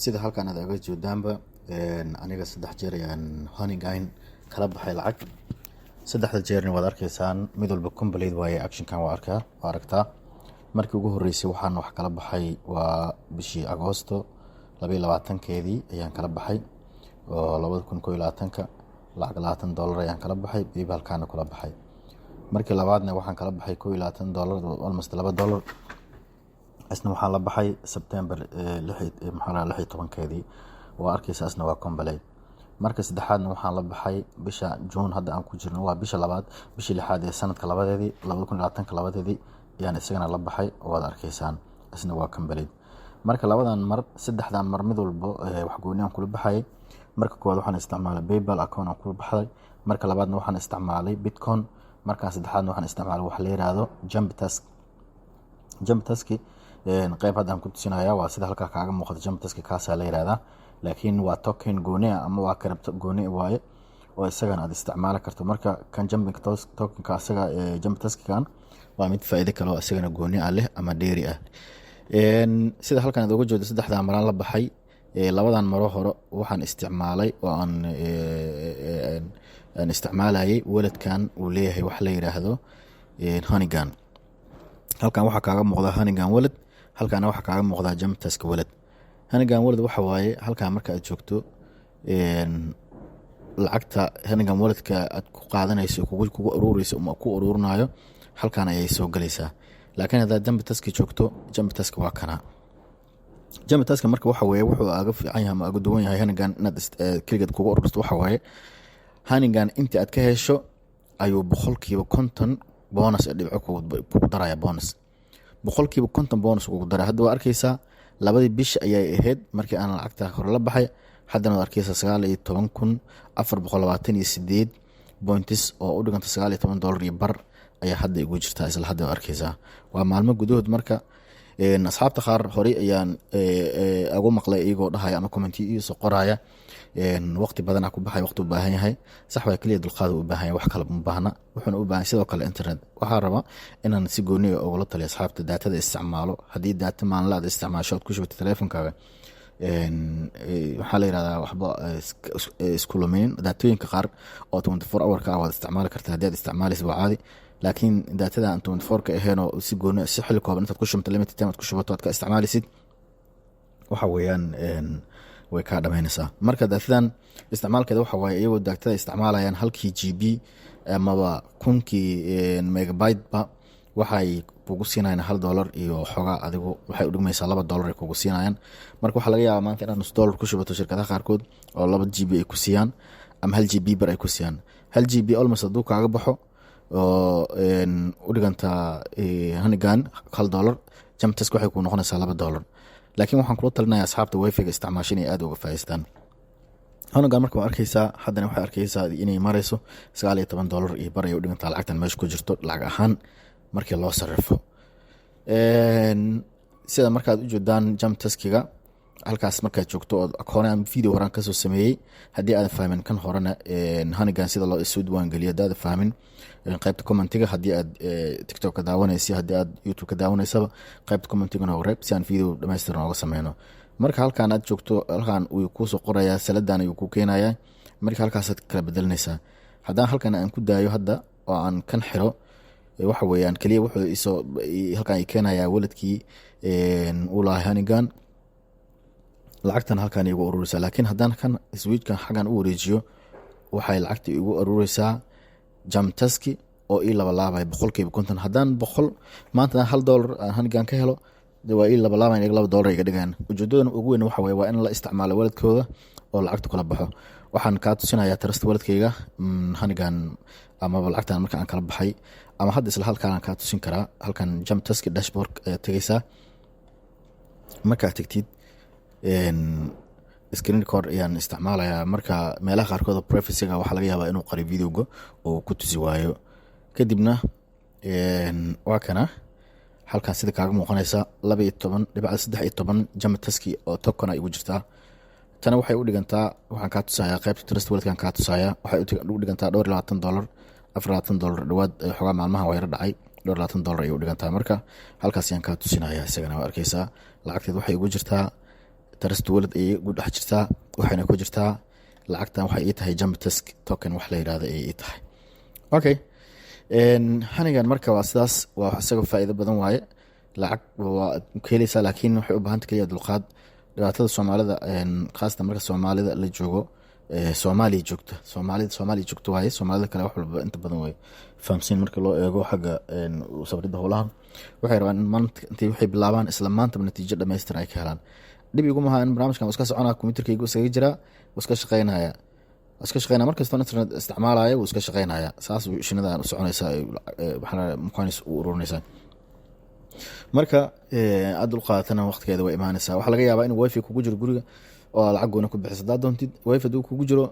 Sida halkan aad oga jeedaanba, aniga saddex jeer ayaan Honeygain kala baxay lacag. Saddexda jeerna waad arkaysaan, mid walba complete waaye. Actionkan waa arkaa, waa aragtaa. Markii ugu horreysay waxaan wax kala baxay waa bishii Agoosto 22-keedii ayaan kala baxay oo 2021-ka. Lacag $20 ayaan kala baxay, PayPalkaana kula baxay. Markii labaadna waxaan kala baxay $21, almost $2. Isna waxaan la baxay Sebtember lix, maxaa, 16-keedii. Waa arkeysa, isna waa complete. Marka saddexaadna waxaan la baxay bisha Juun hadda aan ku jirno, waa bisha labaad, bishii lixaad ee sanadka labadeedii, 2020-ka labadeedii ayaan isagana la baxay. Waad arkeysaan, isna waa complete. Marka labadan mar, saddexdan mar, mid walbo wax gooni aan kula baxayay. Marka koowaad waxaan isticmaalay PayPal account aan kula baxday. Marka labaadna waxaan isticmaalay Bitcoin. Markaan saddexaadna waxaan isticmaalay waxa la yiraahdo JumpTask. JumpTaski qeyb hadda aan ku tusinaya waa sida halkaa kaaga muuqata. JumpTaski kaasaa la yirahdaa, laakiin waa token gooni ah ama waa crypto gooni waaye oo isagana aad isticmaali karto. Marka kan jumping tokenka asaga, JumpTaskikan, waa mid faa'iido kale oo isagana gooni ah leh ama dheeri ah. Sida halkan aad oga jeedo, saddexdaa maraan la baxay. Labadan maro hore waxaan isticmaalay oo aan isticmaalayay walletkan uu leeyahay wax la yiraahdo Honeygain. Halkan waxaa kaaga muuqda Honeygain wallet, halkaana waxaa kaaga muuqda JumpTask wallet. Honeygain wallet waxa waaye, halkan marka aad joogto, lacagta Honeygain walletka aad ku qaadanayso, kugu aruureyso ama ku aruurinayo, halkan ayay soo galaysaa. Laakiin haddaad JumpTaski joogto, JumpTask waa kana. JumpTaska marka waxa weeye, wuxuu aga fiican yahay ama aga duwan yahay Honeygain inaad keligeed kugu ururto, waxa waaye Honeygain inta aad ka hesho ayuu 50% bonus dhibco kugu daraya. Bonus 50% bonus kugu daraya. Hadda waa arkeysaa, labadii bisha ayay ahayd markii aan lacagta hore la baxay. Haddana waad arkeysaa, 19,428 points oo u dhiganta $19 iyo bar ayaa hadda igu jirtaa isla hadda. Arkeysaa, waa maalmo gudahood. Marka asxaabta qaar horey ayaan ugu maqlay iyagoo dhahaya ama comment iisoo qoraya, waqti badanaa ku baxay, waqti u baahan yahay. Sax waa, keliya dulqaad u baahan yahay, wax kale ma baahna. Wuxuuna u baahan sidoo kale internet. Waxaa rabaa inaan si gooniga ugula taliyo asxaabta datada isticmaalo. Haddii data maalinla aad isticmaasho, aad ku shubatay teleefonkaaga, waxaa la yirahdaa waxba isku lumin. Daatooyinka qaar oo 24 hour ka ah waad isticmaali kartaa. Haddii aad isticmaalaysa waa caadi, laakiin datada aan 24 ka ahayn oo si gooni, si xilli kooban intaad ku shubto, limited time aad ku shubato, aad ka isticmaalaysid, waxa weeyaan way kaa dhamaynaysaa. Marka daatadan isticmaalkeeda waxa waaye, iyagoo daatada isticmaalayaan halkii GB amaba 1000-kii megabyte-ba waxay kugu siinayaan $1 iyo xoogaa. Adigu waxay udhigmaysaa $2 ay kugu siinayaan. Marka waxaa laga yaabaa maanta inaad nus dollar ku shubato shirkadaha qaarkood oo 2 GB ay ku siiyaan ama 1 GB bar ay ku siiyaan. 1 GB almost hadduu kaaga baxo oo u dhigantaa Honeygain $1, JumpTask waxay ku noqonaysaa $2. Laakiin waxaan kula talinaya asxaabta WiFiga isticmaasha inay aada uga faa'iistaan Honeygain. Marka waa arkeysaa, haddana waxay arkeysaa inay mareyso $19 iyo bar ay u dhigantaa lacagtan meesha ku jirto lacag ahaan markii loo sarifo. Sida markaad u jeedaan, JumpTaskiga halkaas markaad joogto oo akoonaan video horaan kasoo sameeyey, haddii aadan fahmin kan horena, Honeygain sida loo isu diiwaangeliyo haddii aadan fahmin, qaybta commentiga, haddii aad TikTok ka daawanaysa, haddii aad YouTube ka daawanaysaba, qaybta commentiga nooga reeb si aan video dhammaystiran ooga sameyno. Marka halkan aad joogto, halkan wuu kuusoo qorayaa, saladan ayuu ku keenayaa. Marka halkaasaad kala bedelinaysaa. Haddaan halkan aan ku daayo hadda oo aan kan xiro, waxa weeyaan keliya wuxuu isoo halkan i keenayaa walletkii uu lahaa Honeygain, lacagtan halkan igu urureysaa. Laakiin haddaan kan switchkan xaggan u wareejiyo, waxay lacagta igu urureysaa JumpTaski oo ii labalaabaya 50%. Haddaan 100 maanta $1 aan Honeygain ka helo, waa ii labalaabayan, iyaga $2 iga dhigayan. Ujeedadan ugu weyn waxa weye waa in la isticmaalo walletkooda oo lacagta kula baxo. Waxaan kaa tusinayaa Trust Walletkeyga Honeygain amaba lacagtan marka aan kala baxay, ama hadda isla halkaan kaa tusin karaa. Halkan JumpTaski dashboard ayaad tegeysaa. Markaad tegtid, screen record ayaan isticmaalayaa. Marka meelaha qaarkood privacyga waxaa laga yaabaa inuu qariyo videoga oo ku tusi waayo. Kadibna waa kana halkan sida kaaga muuqanaysa, 12.13 JumpTaski oo token ay ugu jirtaa. Tana waxay u dhigantaa, waxaan kaa tusayaa qaybta Trust Walletkan kaa tusaya, waxay u dhigantaa dhowr iyo labaatan dollar, $24 dhawaad. Xogaa maalmahan waa yaro dhacay, dhowr labaatan dollar ayay u dhigantaa. Marka halkaas ayaan kaa tusinaya isagana. Waa arkeysaa, lacagteed waxay ugu jirtaa Trust Wallet ayay ugu dhex jirtaa, waxayna ku jirtaa lacagtan. Waxay ii tahay JumpTask token wax la yirahdo ayay ii tahay. Okay, Honeygan marka waa sidaas, waa isaga faa'iido badan waaye. Lacag waa ka heleysaa, laakiin waxay u baahanta keliya dulqaad. Dhibaatada Soomaalida, khaasatan marka Soomaalida la joogo, Soomaaliya joogta, Soomaalida Soomaaliya joogto waaye. Soomaalida kale wax walba inta badan way fahamsiin. Marka loo eego xagga sabridda howlahan, waxay rabaan in maanta intay waxay bilaabaan isla maantaba natiijo dhammaystiran ay ka helaan. Dhib iguma aha in barnaamijkan uu iska soconaa, computerkaygu iskaga jiraa, wuu iska shaqeynaya, iska shaqeynaya. Markastoo internet isticmaalaya wuu iska shaqeynaya. Saas shinidan u soconaysaa, maxaa coins u ururinaysaa. Marka aad dulqaadatana, waqtigeeda way imaanaysaa. Waxaa laga yaabaa in WiFi kugu jiro guriga oo lacag gooni ku bixiso. Haddaad doontid, WiFi hadduu kugu jiro,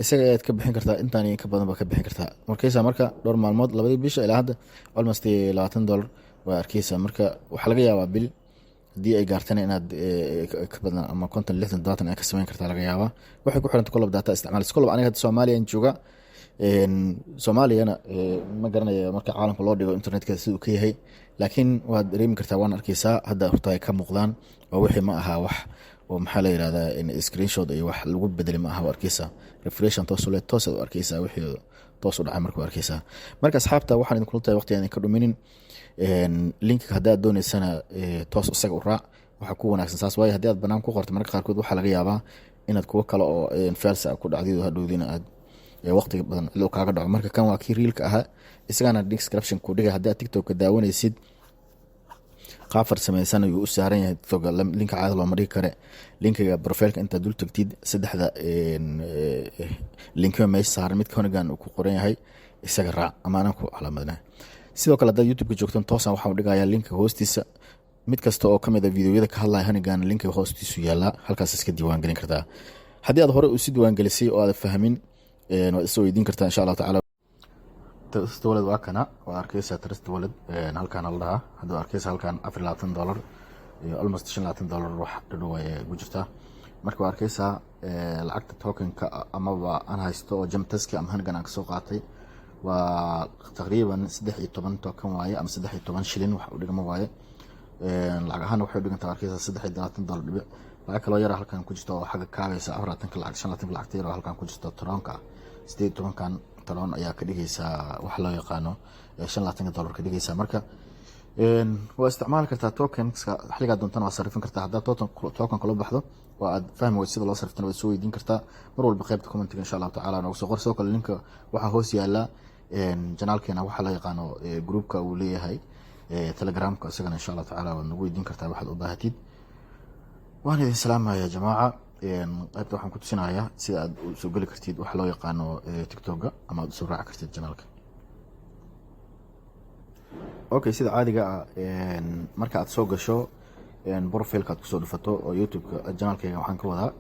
isaga ayaad ka bixin kartaa, intaan iyo ka badan ba ka bixin kartaa. Markaysa marka dhowr maalmood, 2dii bisha ilaa hadda, almost $20 waa arkeysa. Marka waxaa laga yaabaa bil haddii ay gaartana inaad ka badan ama 50, 60, 70 aad ka sameyn kartaa laga yaabaa. Waxay ku xiranta kolob data isticmaalaysa. Kolob aniga hadda Soomaaliyan jooga, Soomaaliyana ma garanaya marka caalamka loo dhigo internetka siduu ka yahay, laakiin waad dareemi kartaa, waan arkeysaa hadda horta ay ka muuqdaan oo wixii ma aha wax oo maxaa la yirahdaa screenshot iyo wax lagu bedeli ma aha. Waa arkeysaa refreshan toos le, toos aad u arkeysaa wixii toos u dhacay. Marka waa arkeysaa. Marka asxaabta, waxaan idinkula tahay waqti aan ka dhuminin. Linkiga haddaad dooneysana, toos isaga u raac, waxaa ku wanaagsan saas. Waayo, haddii aad banaan ku qorto, mararka qaarkood waxaa laga yaabaa inaad kuwo kale oo false ku dhacdid, hadhowdina aad waqtiga badan cidlo kaaga dhaco. Marka kan waa kii realka ahaa, isagana description ku dhigay. Haddii aad TikTok-ka daawanaysid, qaab farsameysan ayuu u saaran yahay TikTok. Linka caada looma dhigi kare. Linkiga profileka intaad dul tagtid, saddexda linkiba meesha saaran, midka Honeygan uu ku qoran yahay isaga raac ama anaan ku calaamadnaa. Sidoo kale haddaad YouTube-ka joogtan, toosaan waxaan dhigayaa linka hoostiisa. Mid kasta oo kamid a videoyada ka hadlaya Honeygan linka hoostiisu yaalaa, halkaas iska diiwaan gelin kartaa. Haddii aad hore usi diiwaan gelisay oo aad fahmin, waad isa weydiin kartaa, insha Allahu tacala. Trust Wallet waa kana, waa arkeysa. Trust Wallet halkaan la dhahaa. Hadda waa arkeysa halkaan $24 iyo almost $25 wax dhadhow ayay ku jirtaa. Marka waa arkeysaa lacagta tokenka amaba aan haysto oo JumpTaski ama Honeygan aan kasoo qaatay waa taqriiban 13 token waaye, ama 13 shilin wax u dhigma waaye. Lacag ahaana waxay u dhigantaa, arkeysaa, $23 dhibic. Lacag kaloo yara halkan ku jirta oo xagga kaabaysa 24-ka lacag, 25-ka lacagta yar oo halkan ku jirta Tronka ah, 18-kan Tron ayaa ka dhigaysaa waxa loo yaqaano $25 ka dhigaysaa. Marka waa isticmaali kartaa tokenska, xiligaa doontana waa sarifin kartaa. Haddaad token kula baxdo oo aad fahmi weyd sida loo sarriftana, waad soo weydiin kartaa mar walba qaybta commentiga, insha Allahu tacala, noogu soo qor. Sidoo kale linka waxaa hoos yaala channelkeena, waxaa loo yaqaano groupka uu leeyahay Telegramka. Isagana, insha Allahu tacala, waad nagu weydiin kartaa waxaad u baahatid. Waan idin salaamaya, jamaaca. Qaybta waxaan ku tusinayaa sida aad usoo geli kartid waxa loo yaqaano TikToka ama aad usoo raaci kartid channelka. Okay, sida caadiga ah, marka aad soo gasho profileka, aad kusoo dhufato oo YouTube-ka channelkayga waxaan ka wadaa,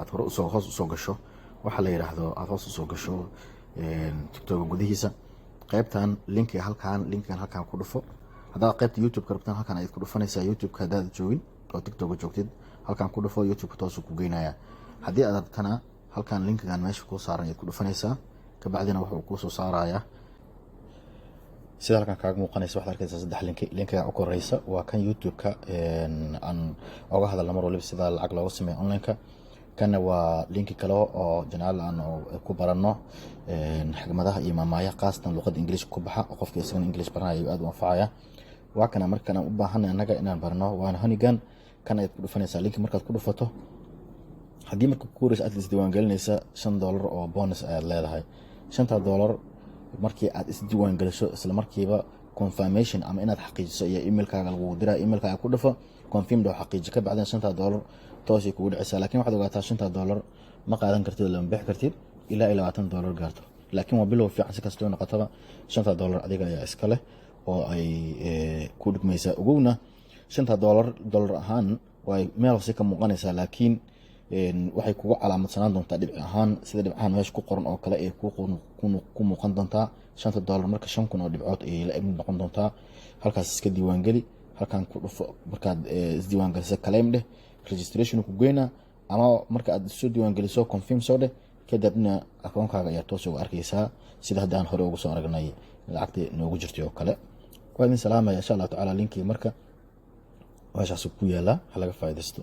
aad hore usoo hoos usoo gasho, waxaa la yidhaahdo aad hoos usoo gasho TikToka gudihiisa, qaybtan linkiga halkan, linkigan halkan ku dhufo. Haddaad qaybta YouTube-ka rabtaan, halkan ayaad ku dhufanaysaa. YouTube-ka haddaad joogin oo TikToka joogtid, halkan ku dhufo, YouTube-ka toosuu ku geynaya. Haddii aad rabtana, halkan linkigan meesha kuu saaran ayaad ku dhufanaysaa. Kabacdina wuxuu kuu soo saaraya sida halkan kaaga muuqanaysa. Waxaad arkaysaa saddex linki. Linkiga u koreysa waa kan YouTube-ka aan oga hadalna mar waliba sida lacag looga sameeyo online-ka. Kanna waa linki kale oo channel aan ku baranno xigmadaha iyo maamaaya, khaasatan luqadda English ku baxa, oo qofka isagana English baranaya ayuu aad u anfacaya. Waa kana. Markan aan u baahanay annaga inaan barno waana Honeygan. Kan ayaad ku dhufanaysaa. Linki markaad ku dhufato, haddii marka ku horeysa aad isdiiwaangelinaysa, $5 oo bonus ayaad leedahay. Shanta dollar markii aad isdiiwaangeliso, isla markiiba confirmation ama inaad xaqiijiso iyo emailkaaga lagugu diraa. Emailkaaga ku dhufo, confirm dhaw, xaqiiji. Ka bacdina shanta dollar toosay kugu dhacaysaa. Laakiin waxaad ogaataa, shanta dollar ma qaadan kartid oo lama bixi kartid ilaa ay $20 gaarto. Laakiin waa bilow fiican. Si kastoo noqotaba, shanta dollar adiga ayaa iska leh oo ay ku dhigmaysaa. Ogowna, shanta dollar dollar ahaan way meel hoose ka muuqanaysaa, laakiin waxay kugu calaamadsanaan doontaa dhibci ahaan, sida dhibcahan meesha ku qoran oo kale ay ku muuqan doontaa. Shanta dollar marka 5,000 oo dhibcood ayay la eg noqon doontaa. Halkaas iska diiwaangeli, halkan ku dhufo. Markaad isdiiwaangeliso, claim dheh, registration ku geyna, ama marka aad soo diiwaangeliso, confirm soo dheh. Kadibna akoonkaaga ayaa toos uga arkaysaa, sida hadda aan hore ugu soo aragnay lacagta noogu jirtay oo kale. Waa idin salaamaya, insha Allahu tacala. Linkii marka meeshaas ku yaalaa, ha laga faaidaysto.